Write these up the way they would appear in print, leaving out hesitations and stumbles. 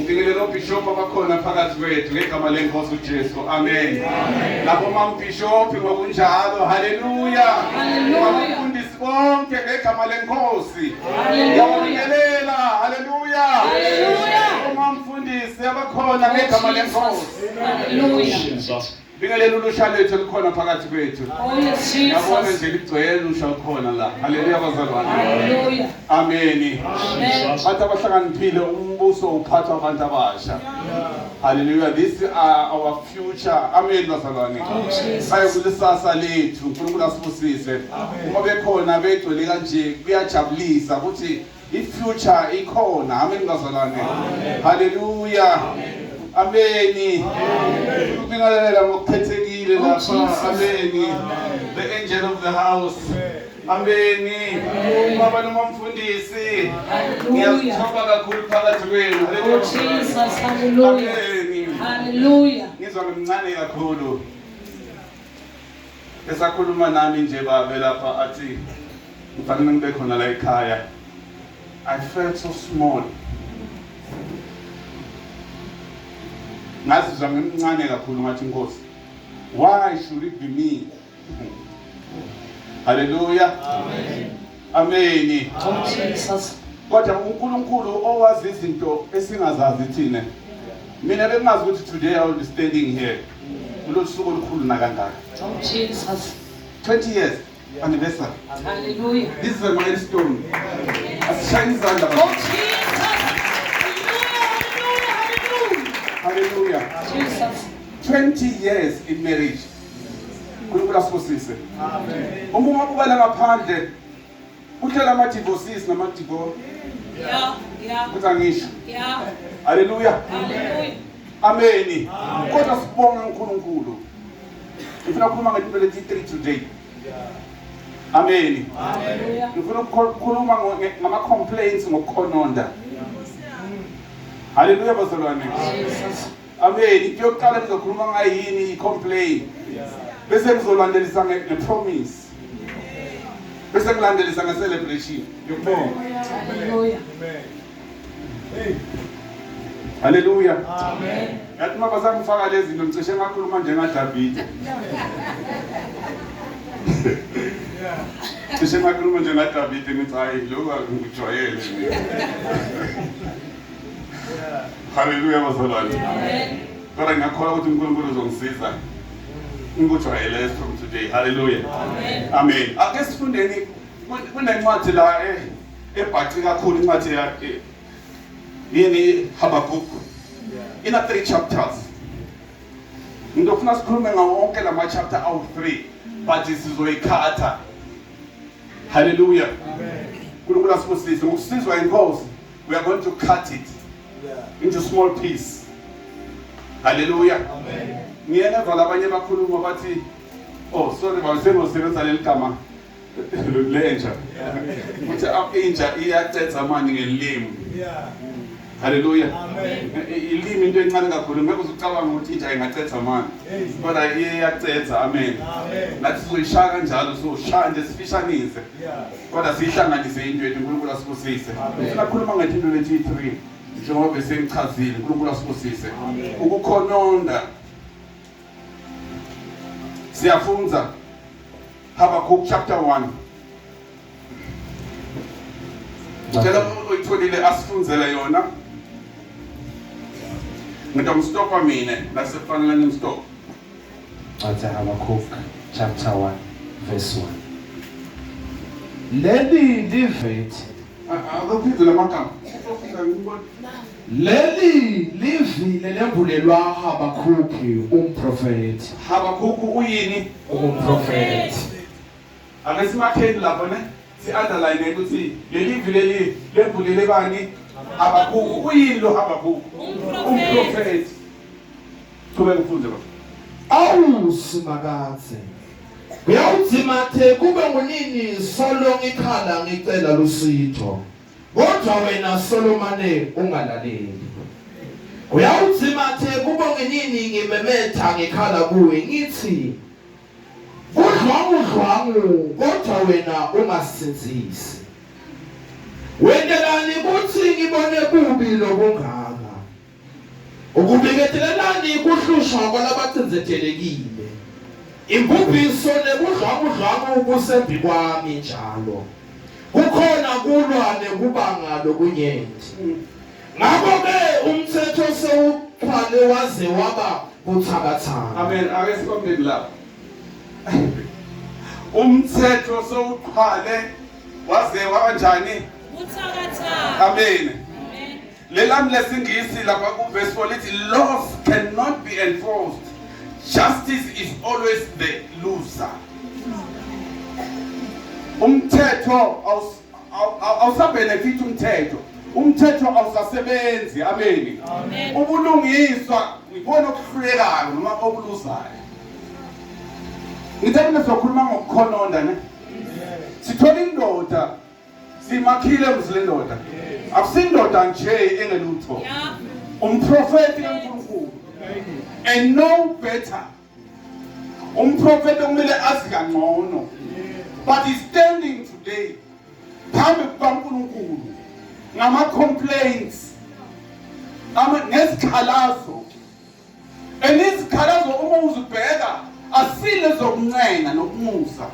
Ngibingelela obishop abakhona phakathi kwethu ngegama lenkosi uJesu. Amen. Labo mambishop ngokunjalo. Haleluya. Abafundisi bonke ngegama lenkosi. Ngiyabingelela. Haleluya. Haleluya. Omamfundisi abakhona ngegama lenkosi. Haleluya. Bingelela ulusha lwethu olukhona phakathi kwethu. Oh yes, Yabona Jesus. nje ligcwele ulusha olukhona la. Haleluya bazalwane. Hallelujah. Ameni. Amen. Bathi abahlakaniphile umbuso uphathwa abantu abasha. Hallelujah. This are our future. Amen bazalwane. Oh Jesus. Baye kulisasa lethu. uNkulunkulu asibusise. Uma bekhona begcwele kanje kuyajabulisa ukuthi i-future ikhona. Amen bazalwane. Hallelujah. Ameni. Ukubingelela ngokukhethekile Oh, lapha. Jesus. Ameni. The angel of the house. Ameni. Baba nomfundisi. Hallelujah. Ngiyazithoba kakhulu phakathi kwenu. Oh Jesus. Hallelujah. Ameni. Hallelujah. Ngizwa ngimncane kakhulu. Esakhuluma nami nje babe lapha athi ngifanele ngibe khona la ekhaya. I felt so small. Ngazizwa ngimncane kakhulu ngathi Nkosi, why should it be me? Hallelujah. Amen. Ameni. Oh Jesus. Kodwa uNkulunkulu owazi izinto esingazazi thina. Mina bengazi ukuthi today I will be standing here. Kulolu suku olukhulu nakangaka. Oh Jesus. 20 years anniversary. Hallelujah. This is a milestone. Asishayeni izandla Oh baba. Jesus. Hallelujah. Hallelujah. Hallelujah. Jesus. 20 years in marriage. uNkulunkulu asibusise. Uma ungabuka la ngaphandle kuhlela ama divorces nama divorce Yeah. Yeah. kuthi angisho. Yeah. Hallelujah. Hallelujah. Ameni. Kodwa sibonga uNkulunkulu. Ngifuna ukukhuluma ngento leti 3 today. Ameni. Hallelujah. Ngifuna ukukhuluma ngama complaints ngokukhononda. Hallelujah bazalwane. Jesus. Amen. Into yokuqala ngizokhuluma ngayo yini i-complain. Bese ngizolandelisa nge-promise. Bese ngilandelisa nge-celebration yokubonga. Hallelujah. Hallelujah. Amen. Yathi uma basangifaka lezi zinto ngicishe ngakhuluma njengaDavide. Cishe ngakhuluma njengaDavide ngithi hayi lokhu angikujwayele mina. Hallelujah bazalwane. Amen. Kodwa ngiyakholwa ukuthi uNkulunkulu uzongisiza. Ngikujwayele from today. Hallelujah. Amen. Amen. Ake sifundeni kunencwadi la ebhaci kakhulu incwadi ya yini Habakkuk. Ina 3 chapters. Ngizofuna sikhulume ngawo wonke lama chapter awu 3 but sizoyikhatha. Hallelujah. Amen. uNkulunkulu asibusise ngokusizwa inkosi. We are going to cut it into small piece. Hallelujah. Amen. Ngiye ngeva labanye bakhuluma bathi oh sorry baba sengosebenza leli gama lenja. Uthi inja iyacetha manje ngelimi. Hallelujah. Amen. Ilimi into encane kakhulu ngeke uzucabanga ukuthi inja ingacetha manje. Kodwa iyacetha amen. Amen. Nathi sizoyishaya kanjalo sizoshaya nje sifishanise. Kodwa siyihlanganise into yethu uNkulunkulu asibusise. Ngifuna ukukhuluma ngezinto leti 3 njengoba besengichazile uNkulunkulu asibusise. Ukukhononda. Siyafunza Habakkuk chapter 1. Ngicela uyitholile asifunzele yona. Ngitomstopa mina la sekufanele ngimstop. Ncwadi Habakkuk chapter 1 verse 1. Leli livethi Akuphinde lamagama. Leli livile lembulelwa Habakhukhi umprofethi. Habakkuk uyini? Umprofethi. Ake simakheni lapho ne? Si underline ukuthi leli vi leli lembulele bani? Habakkuk. Uyini lo Habakkuk? Umprofethi. Qhubeka ufunde baba. Awu Simakadze. Uyawudzimathe kube ngunini solo ngikhala ngicela lusitho. Kodwa wena Solomane ungalaleli. Uyawudzimathe kube nginini ngimemetha ngikhala kuwe ngithi kudlwangu dlwangu kodwa wena ungasinzisi. Wendelani kuthi ngibone bubi lobungaka. Ukubiketelelani kuhlushwa kwalabacindzetelekile. Imbubhiso nebudlwangudlwangu kusembi kwami njalo. Kukhona kulwa nekubanga lokunyenti. Ngakho-ke umthetho sewuchwale waze waba buthakathaka. Amen. Ake sikombe lapho. Umthetho sowuqhwale waze wabanjani? Buthakathaka. Amen. Amen. Lelami lesingisi lapha ku-verse 4 lithi laws cannot be enforced. Justice is always the loser. Umthetho awusabenefit umthetho. Umthetho awusasebenzi. Amen. Amen. Ubulungiswa ngibona okuhlulekayo noma okuluzayo. Ngithe mina sokhuluma ngokukhononda ne. Sithola indoda simakhile mzilendoda. Akusindoda nje engelutho. Yeah. Umprofeti kaNkulunkulu. And no better. Umprofeti okumele azi kangcono. But he's standing today phambi kukaNkulunkulu ngama complaints ama ngezikhalazo. And izikhalazo uma uzibheka asile zokuncenga nokunxusa.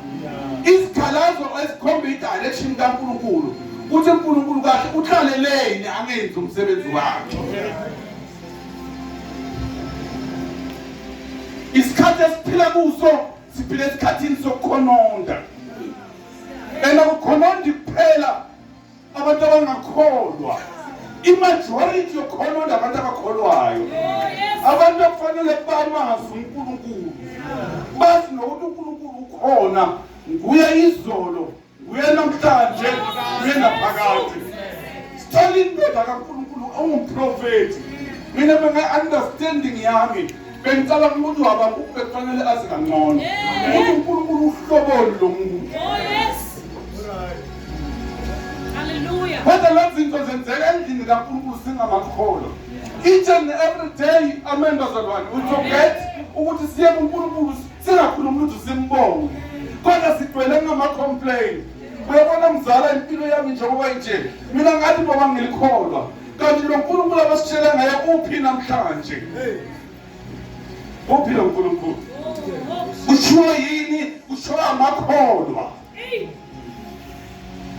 Izikhalazo ezikhomba i-direction kaNkulunkulu ukuthi uNkulunkulu kahle uhlaleleni angenzi umsebenzi wakhe. Isikhathi esiphila kuso siphila esikhathini sokukhononda. Ena kukhononda kuphela abantu abangakholwa. I-majority yokukhononda abantu abakholwayo. Oh yes. Abantu okufanele bamazi uNkulunkulu. Bazi nokuthi uNkulunkulu ukhona, nguye izolo, nguye namhlanje, nguye naphakade. Sithola indoda kaNkulunkulu ongumprofeti. Mina benga understanding yami bengicabanga ukuthi uHabakuku bekufanele azi kangcono ukuthi uNkulunkulu uhloboni lo muntu. Oh yes. Hallelujah. Kodwa lezi zinto zenzeka endlini kaNkulunkulu singamakholwa. Each and every day, amen bazalwane, we forget ukuthi siye kuNkulunkulu singakhulumi ukuthi simbonge. Kodwa sigcwele ngama-complain. Uyabona mzala impilo yami njengoba inje. Mina ngathi baba ngilikholwa. Kanti lo nkulunkulu abasitshela ngaye uphi namhlanje? Uphi lo nkulunkulu? Kushiwo yini? Kushiwo amakholwa. Hey.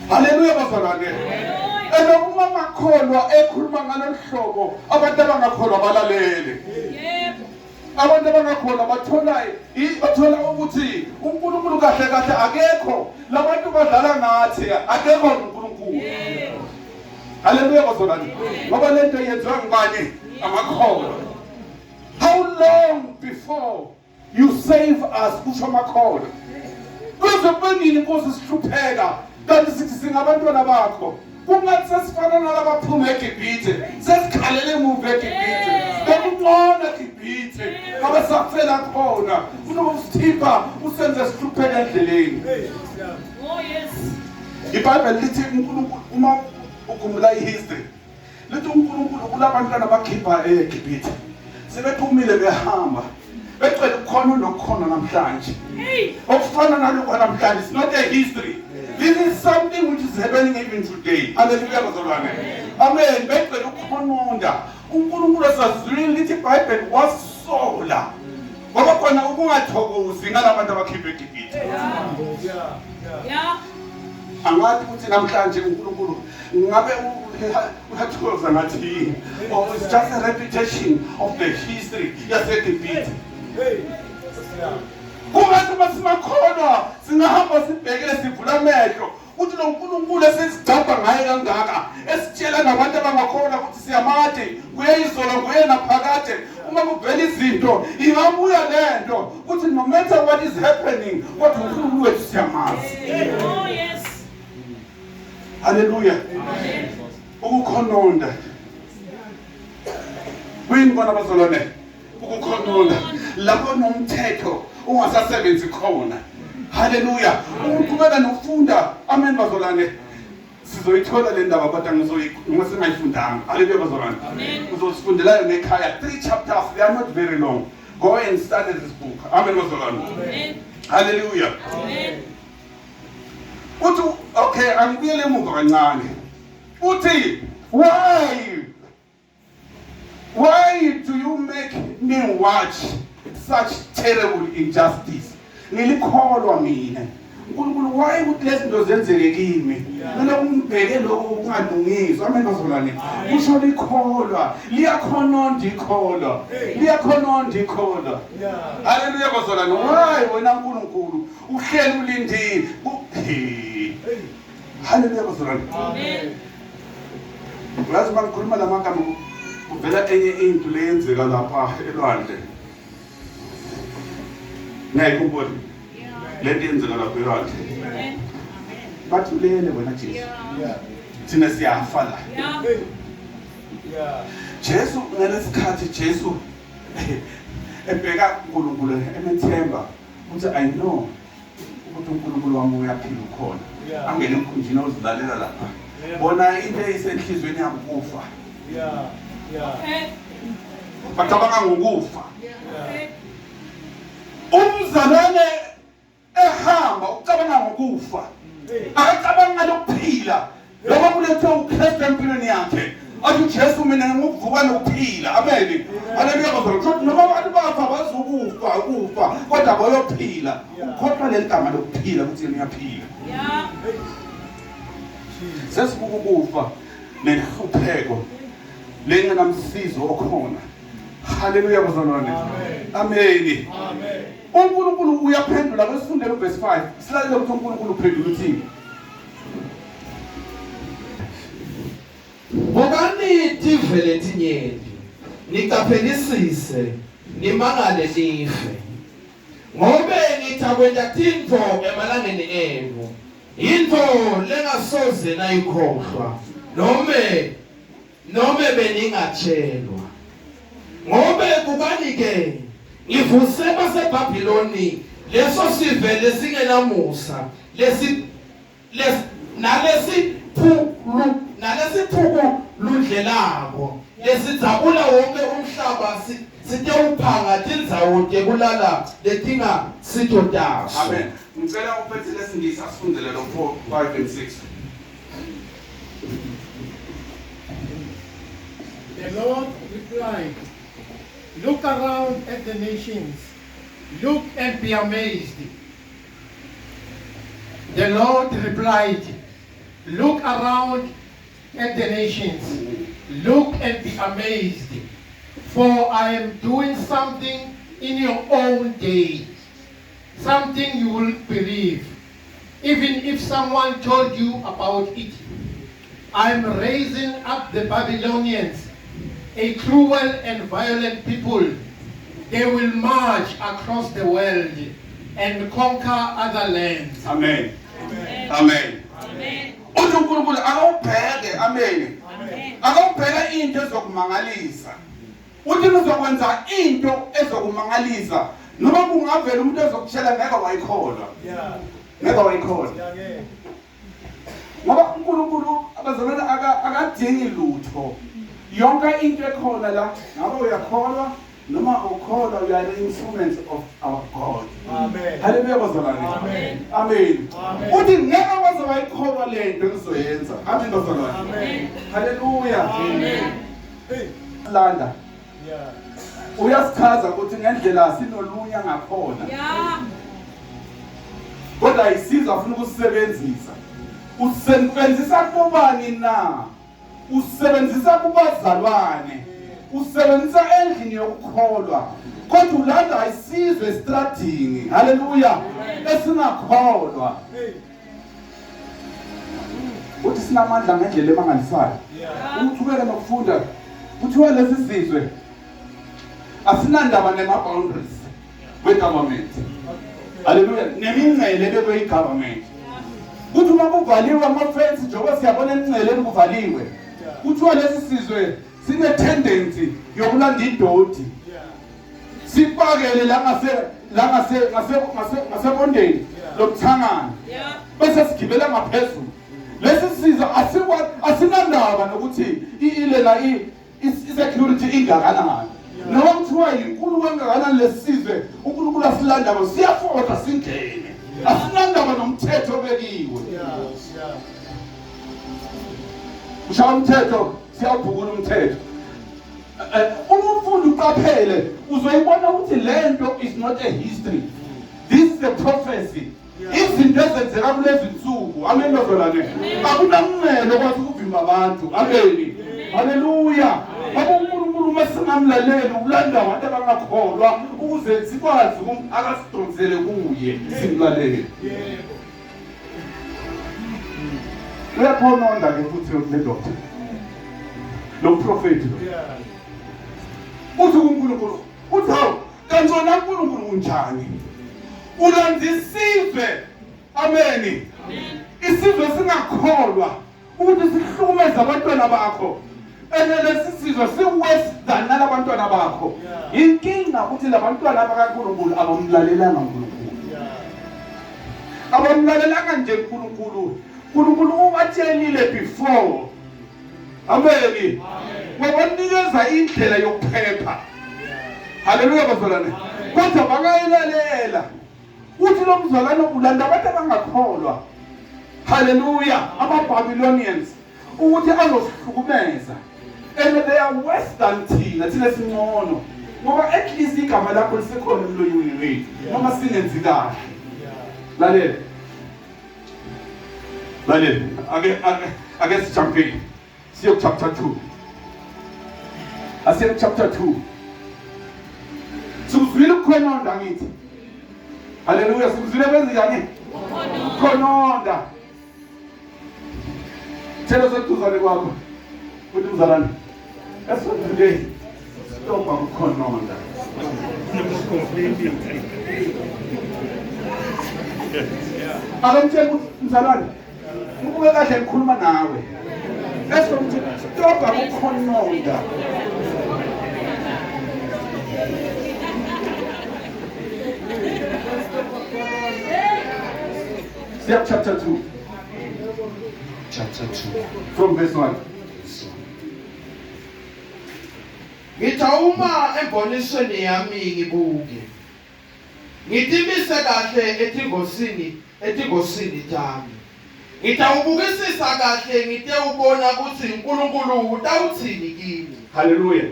Haleluya bazalwane. Hallelujah. Ena uma amakholwa ekhuluma ngalolu hlobo abantu abangakholwa balalele. Yebo. Abantu abangakholwa bathola ukuthi uNkulunkulu kahle kahle akekho. Labantu badlala ngathi akekho uNkulunkulu. Yebo. Haleluya bazalwane. Ngoba lento yenziwa ngubani? Amakholwa. How long before you save us kusho amakholwa? Kuze kube nini Nkosi sihlupheka kanti sithi singabantwana bakho? Kungathi sesifana nalabaphuma eGibhithe, sesikhalele emuva eGibhithe. Bekungcono eGibhithe ngoba safela khona. Kunokusithipha usenze sihlupheke endleleni. Oh yes. IBhayibheli lithi uNkulunkulu uma ukhumbula ihistory lithi uNkulunkulu kulabantwana bakhipha eGibhithe sebephumile behamba becela ukukhona nokukhona namhlanje. Hey. Okufana nalokho namhlanje, it's not a history. This is something which is happening even today. Hallelujah bazalwane. Amen. Becela ukukhononda uNkulunkulu esazulwini lithi iBhayibheli wasola ngoba khona ukungathokozi ngalabantu abakhipha eGibhithe. Yeah. Angathi ukuthi namhlanje uNkulunkulu ngabe uyathokoza ngathi yini, or it's just a repetition of the history yaseGibhithe. Kungathi uma simakholwa singahamba sibhekele sivula amehlo ukuthi lo nkulunkulu esizigcabha ngaye kangaka esitshela nabantu abangakholwa ukuthi siyamade kuye izolo nguye naphakade, uma kuvela izinto ingabuya lento ukuthi no matter what is happening kodwa uNkulunkulu wethu siyamazi. Oh yes. Haleluya. Ukukhononda kuyini kona bazalwane? Ukukhononda lapho nomthetho ungasasebenzi khona. Haleluya. Ukuqhubeka nokufunda, amen bazalwane, sizoyithola le ndaba kodwa ngisengayifundanga. Haleluya bazalwane. Uzosifundela yona ekhaya. 3 chapters, they are not very long. Go and study this book. Amen bazalwane. Amen. Haleluya. Amen. Uthi okay, angibuyele emuva kancane. Uthi why do do you make me watch such terrible injustice? Ngilikholwa mina. uNkulunkulu why ukuthi lezi zinto zenzeke kimi? Mina ungibheke lokho okungalungiswa. Amen bazalwane. Kusho likholwa, liyakhononda ikholwa. Liyakhononda ikholwa. Haleluya bazalwane. Why wena uNkulunkulu uhleli ulindile? Haleluya bazalwane. Amen. Uyazi uma ngikhuluma la magama kuvela enye into leyenzeka lapha elwandle. Ngiyayikhumbula le nto yenzeka lapha elwandle. Amen. Bathi ulele wena Jesu. Yeah. Thina siyafa la. Yeah. Jesu ngalesikhathi Jesu ebheka uNkulunkulu emethemba uthi I know ukuthi uNkulunkulu wami uyaphila ukhona. Angene emkhunjini ozilalela lapha. Bona into eyisenhlizweni yami kufa. Okay. Bacabanga ngokufa. Okay. Umzalwane ehamba ucabanga ngokufa. Akacabanga lokuphila. Lokho kulethwe uKristu empilweni yakhe. Athi uJesu mina ngikuvuka nokuphila. Amen. Haleluya bazalwane. Kusho noma abantu bafa bazokufa ukufa kodwa bayophila. Ukhohlwa leli gama lokuphila ukuthi yena uyaphila. Yeah. Sesibuka ukufa nenhlupheko lengenamsizo okhona. Haleluya bazalwane. Amen. uNkulunkulu uyaphendula kwesifundele uverse 5. Silalele ukuthi uNkulunkulu uphendula uthini. Bukani tive letinyenti, niqaphelisise, nimangale nife. Ngobe ngithakwenta tintfo emalangeni enu, intfo lengasoze nayikhohlwa, nome nome beningatshelwa. Ngobe bukani ke, ngivuse baseBhabhiloni, leso sive lesingenamusa, lesi les nalesiphulu nalesiphuku ludlelako lesidzabula wonke umhlaba sitewuphanga tindzawo tekulala letingasito taso. Amen. Ngicela uphethe lesingisi asifundele lo 4 5 and 6. The Lord replied, Look around at the nations, look and be amazed. The Lord replied, Look around at the nations, look and be amazed, for I am doing something in your own day, something you will believe, even if someone told you about it. I am raising up the Babylonians, a cruel and violent people. They will march across the world and conquer other lands. Amen. Amen. Amen. Amen. Uthi uNkulunkulu akawubheke, amen. Amen. Akawubheke into ezokumangalisa. Uthi uzokwenza into ezokumangalisa. Noma kungavela umuntu ezokutshela ngeke wayikholwa. Ngeke wayikholwa. Ngoba uNkulunkulu abazalwane akadingi lutho. Yonke into ekhona la, ngabe uyakholwa noma ukholwa, you are the instruments of our God. Amen. Haleluya bazalwane. Amen. Amen. Amen. Uthi ngeke waze wayikholwa lento engizoyenza. Amen bazalwane. Amen. Haleluya. Amen. Landa. Uyasichaza ukuthi ngendlela sinolunya ngakhona. Yeah. Kodwa ayisiza afuna ukusebenzisa. Usebenzisa kubani na? Usebenzisa kubazalwane. Usebenzisa endlini yokukholwa. Kodwa ulanda ayisizwe estradini. Haleluya. Esingakholwa. Uthi sinamandla ngendlela emangalisayo. Uthubeke nokufunda. Kuthiwa lesi sizwe asinandaba nema boundaries we government. Haleluya. Nemingcele ebekwe i-government. Kuthi uma kuvaliwe ama-fence njengoba siyabona emngceleni kuvaliwe. Kuthiwa lesi sizwe sine tendency yokulanda idoti. Sipakele la ngase la ngase ngase ngasebondeni lokuthangana. Yeah. Bese sigibela ngaphezulu. Lesi sizwe asinandaba nokuthi ilena i-security ingakanani. Noma kuthiwa yinkulu kangakanani lesizwe uNkulunkulu asilanda ngo siyafoda singene. Asinandaba nomthetho obekiwe. Ushaya umthetho siyawubhukula umthetho. Uma ufunda Uqaphele uzoyibona ukuthi lento is not a history. This is a prophecy. Izinto ezenzeka kulezi nsuku. Amen bazalwane. Akunamngcele okwazi ukuvimba abantu. Amen. Haleluya. Ngoba uNkulunkulu uma singamlaleli ulanda abantu abangakholwa ukuze sikwazi akasidonsele kuye simlalele. Uyakhononda ke futhi le doctor. Lo prophet lo. Uthi kuNkulunkulu, uthi hawu kanti wena uNkulunkulu unjani? Ulanza isizwe. Amen. Isizwe singakholwa ukuthi sihlukumeze abantwana bakho. Ene lesi sizwe si-worse than nalabantwana bakho. Inkinga ukuthi labantwana bakaNkulunkulu abamlalelanga uNkulunkulu. Abamlalelanga nje uNkulunkulu. uNkulunkulu ubatshelile before. Amen. Wabanikeza indlela yokuphepha. Haleluya bazalwane. Kodwa bakayilalela. Uthi lo mzalwane ulanda abantu abangakholwa. Haleluya, ama-Babylonians ukuthi azosihlukumeza. And they are worse than thina, thina singcono. Ngoba at least igama lakho lisekhona emlonyeni wethu noma singenzi kahle. Lalela. Lalela, ake sijumpeni. Siye ku chapter 2. Asiye ku chapter 2. Sikuzwile ukukhononda ngithi. Haleluya, sikuzwile kwenzekani? Ukukhononda. Tshela seduzane kwakho. Uthi mzalwane. Esondele. Stop ukukhononda. Akamtshela ukuthi mzalwane ukube kahle ngikhuluma nawe. Esomthi stop ukukhononda. Siya chapter 2. Chapter 2. From verse 1. Ngithawuma embonisweni yami ngibuke. Ngitimise kahle etingosini tami. Ngitawubukisisa kahle ngitewubona ukuthi uNkulunkulu utawuthini kimi. Haleluya.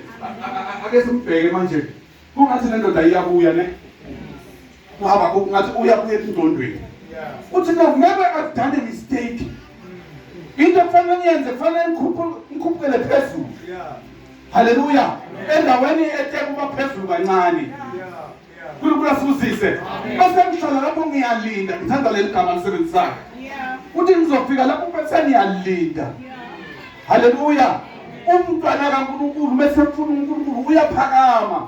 Ake simbheke manje. Kungathi le ndoda iyabuya ne? Kuhamba kungathi uyabuya engqondweni. Uthi no, maybe I've done a mistake. Into kufanele ngiyenze kufanele ngikhuphukele phezulu. Haleluya. Endaweni ethe kuba phezulu kancane. uNkulunkulu asibusise. Bese ngihlala lapho ngiyalinda, ngithanda leli gama lisebenzisayo. Uthi ngizofika lapho bese ngiyalinda. Haleluya. Umntwana kaNkulunkulu bese efuna uNkulunkulu uyaphakama.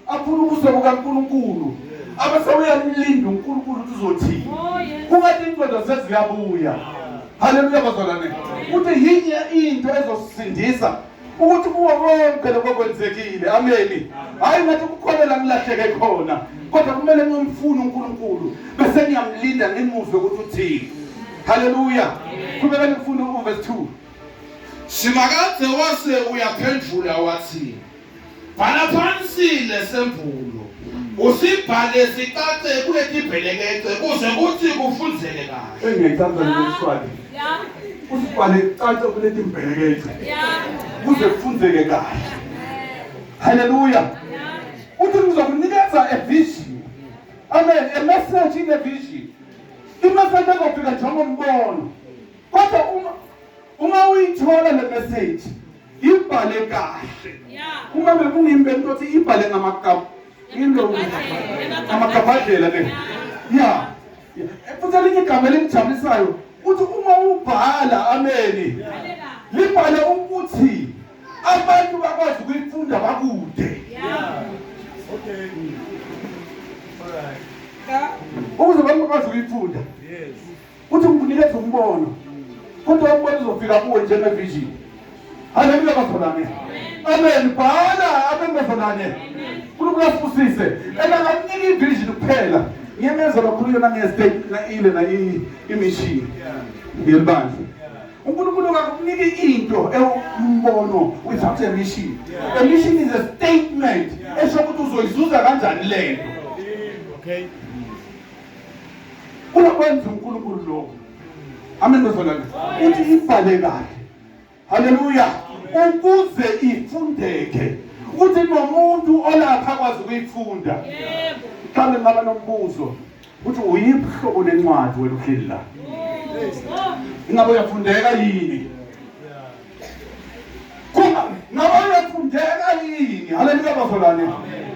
Afuna ubuso bukaNkulunkulu. Abese uyamlinda uNkulunkulu ukuthi uzothini. Kungathi ingqondo seziyabuya. Haleluya bazalwane. Uthi yinye into ezosindisa ukuthi kuwo konke lokho kwenzekile. Amen. Hayi ngathi kukhona la ngilahleke khona. Kodwa kumele ngimfune uNkulunkulu bese ngiyamlinda ngimuzwe ukuthi uthini. Haleluya. Qhubeka nifune uverse 2. Simakadze wase uyaphendvula wathi, bhala phansi lesembulo usibhale sicace kuletibhelekece kuze kuthi kufundzeke kahle. Engiyithanda leswati. Usibhale cace kuletimbhelekece. Kuze kufundzeke kahle. Haleluya. Uthi ngizokunikeza a vision. Amen. A message in a vision. I-message ezofika njengombono. Kodwa uma uyithola le message ibhale kahle. Uma bekungimbe into othi ibhale ngamagabha into amagabhadlela le. Yeah. Futhi elinye igama elingijabulisayo uthi uma ubhala ameni libhale ukuthi abantu bakwazi ukuyifunda bakude. Okay. All right. Ukuze abantu bakwazi ukuyifunda. Yes. Uthi ngikunikeza umbono. Kodwa umbono uzofika kuwe njenge-vision. Haleluya bazalwane. Amen. Bhala amen bazalwane. uNkulunkulu asibusise. Ena ngakunika i-vision kuphela. Ngiyemeza kakhulu yona nge-state na ile na i-mission yelibandla. uNkulunkulu akakuniki into ewumbono without a mission. A mission is a statement esho ukuthi uzoyizuza kanjani lento. Okay. Uyakwenza uNkulunkulu lokho. Amen bazalwane. Uthi ibhale kahle. Haleluya. Ukuze ifundeke. Ukuthi nomuntu Olapha akwazi ukuyifunda. Yebo. Mhlawumbe ngaba nombuzo ukuthi uyiphi uhlobo lencwadi wena uhleli la? Oh. Ingabe uyafundeka yini? Kuma ngabe uyafundeka yini? Haleluya bazalwane.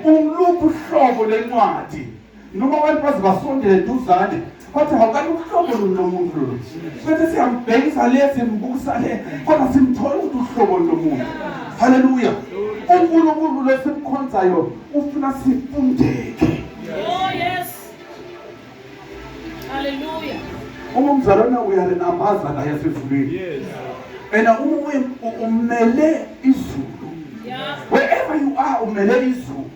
Uluphi uhlobo lencwadi? Noma abantu baze basondele duzane bathi hawukani uhlobo luni lomuntu lolu. Bese siyambhekisa le simbukisa le kodwa simthola ukuthi uhlobo lomuntu. Haleluya. uNkulunkulu lesimkhonzayo ufuna sifundeke. Oh yes. Hallelujah. Uma umzalwane uyalinambaza la yasezulwini. Yes. And uma umele izulu. Yeah. Wherever you are umele izulu.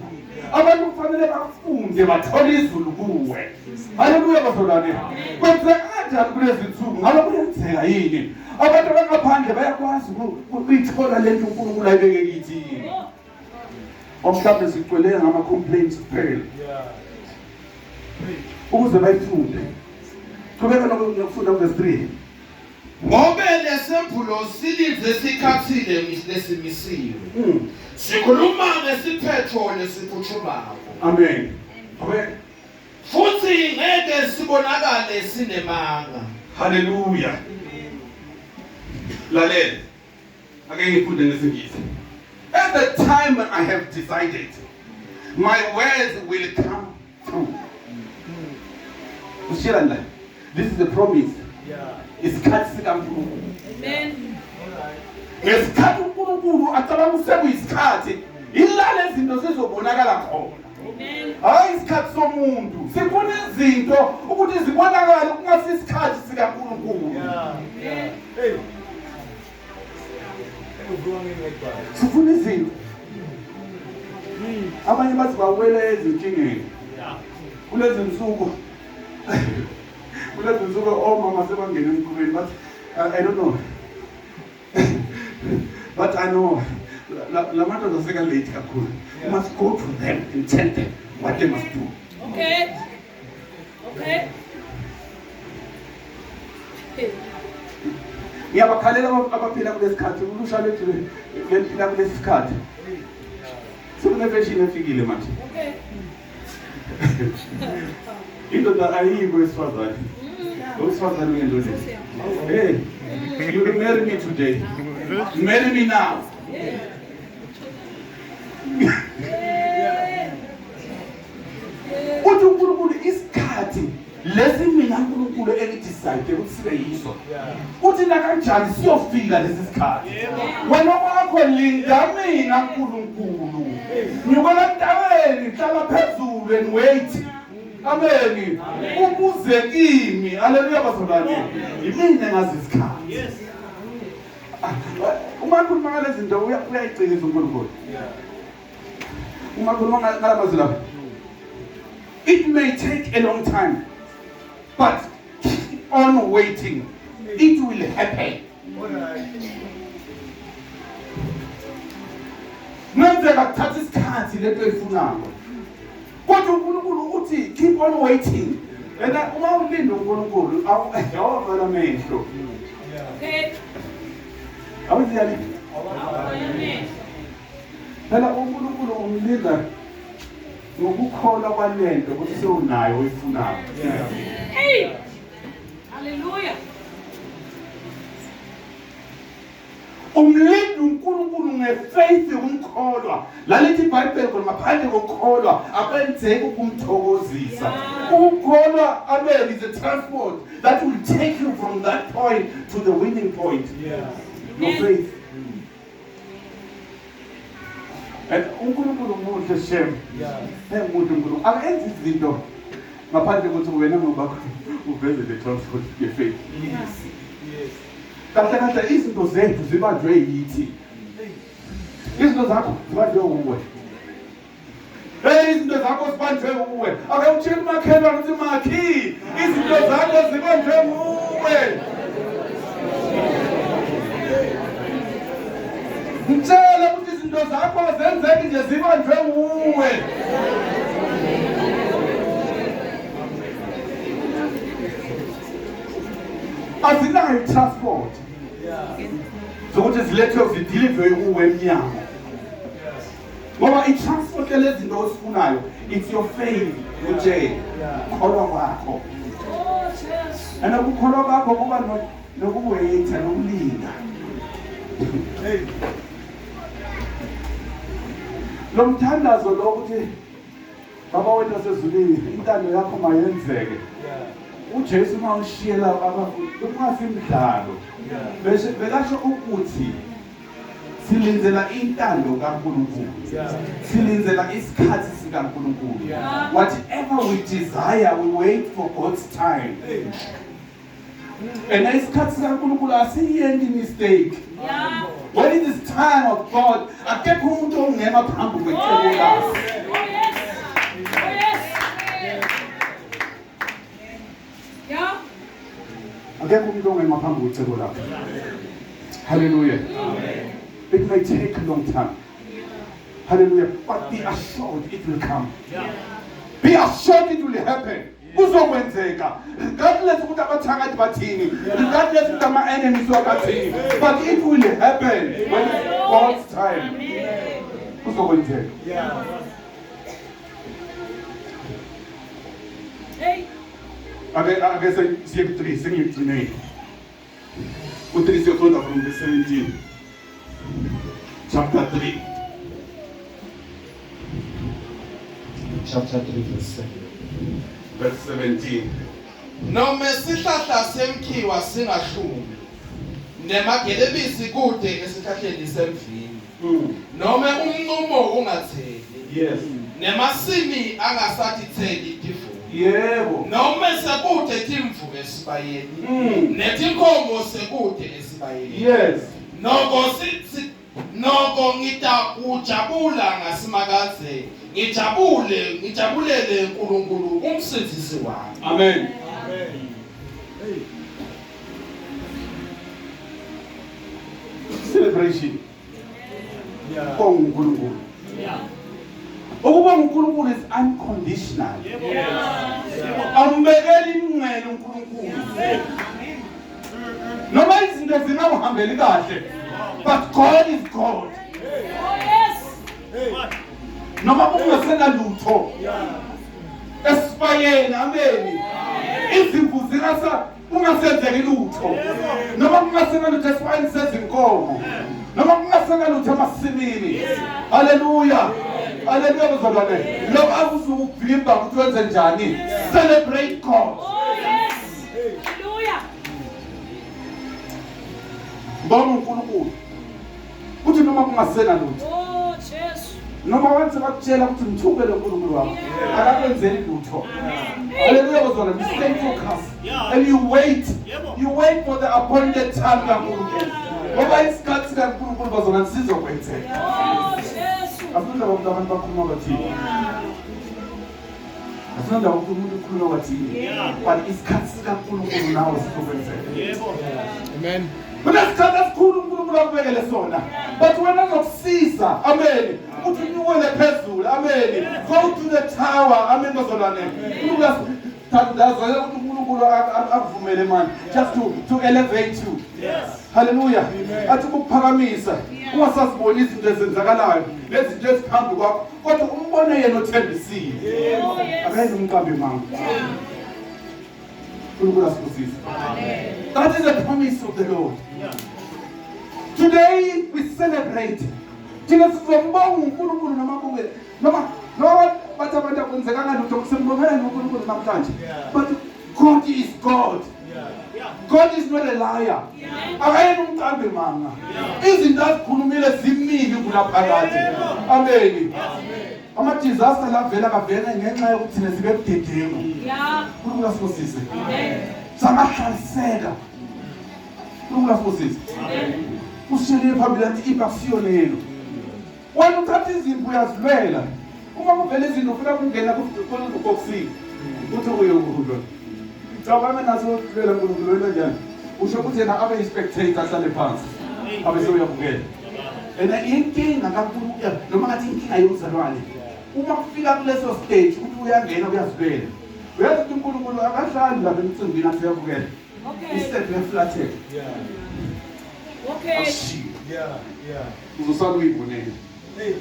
Abantu kufanele bafunde bathole izulu kuwe. Haleluya bazalwane. Kwenzeka kanjani kulezi nsuku? Ngabe kuyenzeka yini? Abantu abangaphandle bayakwazi ukuyithola lento uNkulunkulu ayibeke kithi yini? Oh. Omhlawumbe sigcwele ngama complaints kuphela. Yeah. Ukuze bayifunde. Qhubeka nokufunda verse 3. Ngobe lesembulo silindze isikhathi lesimisiwe. Sikhuluma ngesiphetho lesiphuthumayo. Amen. Qhubeka. Futhi ngeke sibonakale sinemanga. Hallelujah. Lalela. Ake ngifunde ngesingisi. At the time I have decided, my words will come through. Usiyela la. This is a promise. Yeah. Isikhathi sikaNkulunkulu. Amen. All right. Ngesikhathi uNkulunkulu acabanga usekuyisikhathi, ilale izinto zizobonakala khona. Amen. Hayi isikhathi somuntu. Sifuna izinto ukuthi zibonakale kungasi isikhathi sikaNkulunkulu. Yeah. Yeah. Hey. Uvuka ngedwa. Sifuna izinto. Abanye bathi bawele ezinkingeni. Kulezi nsuku kulezi nsuku omama sebangena emkhubeni bathi I don't know. But I know la madoda seka late kakhulu. You must go to them and tell them what they must do. Okay. Okay. Ngiyabakhalela abaphila kulesikhathi, ulusha lwethu leliphila kulesi sikhathi. Sekune fashion efikile manje. Okay. Indoda ayikho wesifazane. Owesifazane uyindoda. Hey, you will marry me today. Marry me now. Uthi uNkulunkulu isikhathi lesi mina uNkulunkulu engidecide ukuthi sibe yiso. Uthi na kanjani siyofika lesi sikhathi. Wena wakho linda mina uNkulunkulu. Ngibona entabeni hlala phezulu and wait. Amen. Ubuze kimi. Haleluya bazalwane. Yimina engazi isikhathi. Yes. Uma khuluma ngalezi zinto uyayicikisa uNkulunkulu. Uma khuluma ngalamazwi lawa. It may take a long time, but keep on waiting. It will happen. All right. Kungenzeka kuthatha isikhathi lento oyifunayo. Kodwa uNkulunkulu uthi keep on waiting. Yena uma ulinda uNkulunkulu awuvala amehlo. Okay. Awuziyali. Amen. Phela uNkulunkulu umlinda ngokukholwa kwalento ukuthi sewunayo oyifunayo. Hey. Hallelujah. Umlinda uNkulunkulu ngefaith yokumkholwa. Lalithi iBhayibheli khona ngaphandle kokukholwa akwenzeki ukumthokozisa. Ukukholwa amen is a transport that will take you from that point to the winning point. Yeah. Your faith. And uNkulunkulu muhle shem. Yeah. Engumuntu uNkulunkulu akenzi izinto ngaphandle kokuthi wena ngobakho uveze le transport ye-faith. Yes. Yes. Kahle kahle izinto zethu zibanjwe yithi. Izinto zakho zibanjwe uwe. Hey, izinto zakho zibanjwe uwe. Ake utshele umakhelwane ukuthi makhi, izinto zakho zibanjwe uwe. Mtshele ukuthi izinto zakho zenzeki nje zibanjwe uwe. Azinayo i-transport Yeah. zokuthi zilethwe zideliverwe kuwe emnyango. Ngoba i-transport yalezinto ozifunayo, it's your faith uJ. Kholwa kwakho. Oh Jesu. And ukukholwa kwakho kuba nokuwait nokulinda. Hey. Lo mthandazo lo ukuthi Baba wethu wasezulwini, intando yakho mayenzeke. uJesu uma ushiyela abafundi kungasimdlalo. Bese bekasho ukuthi silindela intando kaNkulunkulu. Silindela isikhathi sikaNkulunkulu. Whatever we desire, we wait for God's time. And isikhathi sikaNkulunkulu asiyenzi mistake. Yeah. When it is time of God, akekho umuntu ongema phambi Oh kwecebo yes. lakhe. Oh yes. Oh yes. Yeah. Akekho umuntu ongema phambi kwecebo lakhe. Hallelujah. It may take a long time. Hallelujah. But be assured it will come. Be assured it will happen. Kuzokwenzeka. Regardless ukuthi abathakathi bathini, regardless ukuthi ama-enemies wakathini, but it will happen when it's God's time. Kuzokwenzeka. Yeah. Hey. Ake siye ku-3 sengiyigcinile. U-3 siyofunda from verse 17. Chapter 3. Chapter 3 verse 7. Verse 17. Noma sihlahla semkhiwa singahlumi nemagelebisi kude esihlahleni semvini noma umnqumo ungatheli Yes. nemasimi angasatitheli tivuno Yebo. noma sekude timvu esibayeni netinkomo sekude esibayeni Yes. noko noko ngitakujabula ngasimakadze ngijabule ngijabulele uNkulunkulu umsindisi wami. Amen. Amen. Hey. Celebration. Yeah. Kubonga uNkulunkulu. Ukubonga uNkulunkulu is unconditional. Awumbekeli imingcele uNkulunkulu. Noma izinto zingawuhambeli kahle, but God is God. Oh yes. Hey. Noma kungasena lutho esibayeni, amen. Izimvu zingasa kungasenzeki lutho. Noma kungasena lutho esibayeni sezinkomo. Noma kungasena lutho emasimini. Hallelujah. Hallelujah bazalwane. Lokho akuzukuvimba ukuthi wenze njani. Celebrate God. Oh yes. Hallelujah. Mbonga uNkulunkulu. Uthi noma kungasena lutho. Oh Jesu. Noma wenze bakutshela ukuthi mthuke lo nkulunkulu wakho, akakwenzeli lutho. Hallelujah bazalwane. You stay focused and you wait. You wait for the appointed time kaNkulunkulu. Ngoba isikhathi sikaNkulunkulu bazalwane sizokwenzeka. Oh Jesu. Asinandaba ukuthi abantu bakhuluma bathini. Asinandaba ukuthi umuntu ukhuluma bathini. But isikhathi sikaNkulunkulu nawe sizokwenzeka. Amen. Kunesikhathi esikhulu uNkulunkulu akubekele sona. But wena uzokusiza. Amen. Ukuthi unyukele phezulu. Amen. Go to the tower. Amen bazalwane. uNkulunkulu asithandazela ukuthi uNkulunkulu akuvumele manje just to elevate you. Yes. Hallelujah. Athi ukuphakamisa ungasaziboni izinto ezenzakalayo nezinto eziphambi kwakho kodwa umbone yena othembisile. Oh yes. Akayenzi umqambi manga. uNkulunkulu asibusise. That is the promise of the Lord. Today we celebrate. Thina sizombonga uNkulunkulu noma kunge noma noma bathi abantu akwenzekanga lutho simbongela uNkulunkulu namhlanje. But God is God. God is not a liar. Akayena umqambi manga. Izinto azikhulumile zimile kulaphakade. Amen. Ama disaster lavela kavela ngenxa yokuthi thina sibe budedengu. Yeah. uNkulunkulu asibusise. Amen. Sangahlaliseka. uNkulunkulu asibusise. Usishelile phambili athi impi akusiyo lelo. Wena uthatha izimpi uyazilwela. Uma kuvela izinto ufuna ukungena kubhokisini. Uthi uyokulwa. Cabanga naso ukulwela uNkulunkulu wena njani? Usho ukuthi yena abe yi-spectator ahlale phansi. Abe sewuyabukela. And inkinga kaNkulunkulu noma ngathi inkinga yomzalwane. Uma kufika kuleso stage ukuthi uyangena uyazilwela. Uyazi ukuthi uNkulunkulu akahlali lapha emcimbini athi uyabukela. Okay. Istep uyaflathela. Yeah. Okay. Akushiye. Yeah. Yeah. Uzosala uyibonele. Hey.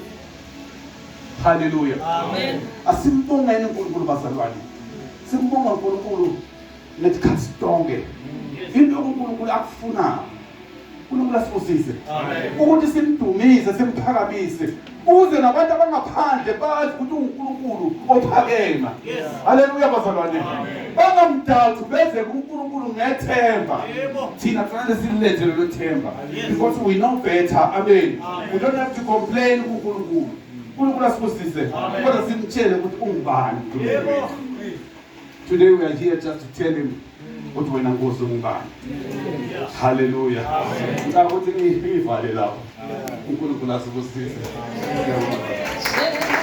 Haleluya. Amen. Asimbongeni uNkulunkulu bazalwane. Simbonga uNkulunkulu ngesikhathi sonke. Into uNkulunkulu akufunayo. uNkulunkulu asibusise. Ukuthi simdumise, simphakamise. Ukuze nabantu abangaphandle bazi ukuthi uNkulunkulu ophakeme. Haleluya bazalwane. Bangamdawuthi beze kuNkulunkulu ngethemba. Thina kufanele silethe lelo themba because we know better. Amen. We don't have to complain kuNkulunkulu. uNkulunkulu asibusise. Kodwa simtshele ukuthi ungubani. Yebo. Today we are here just to tell him ukuthi wena Nkosi ungubani. Hallelujah. Ngicela ukuthi ngivale lapho. uNkulunkulu asibusise. Siyabonga.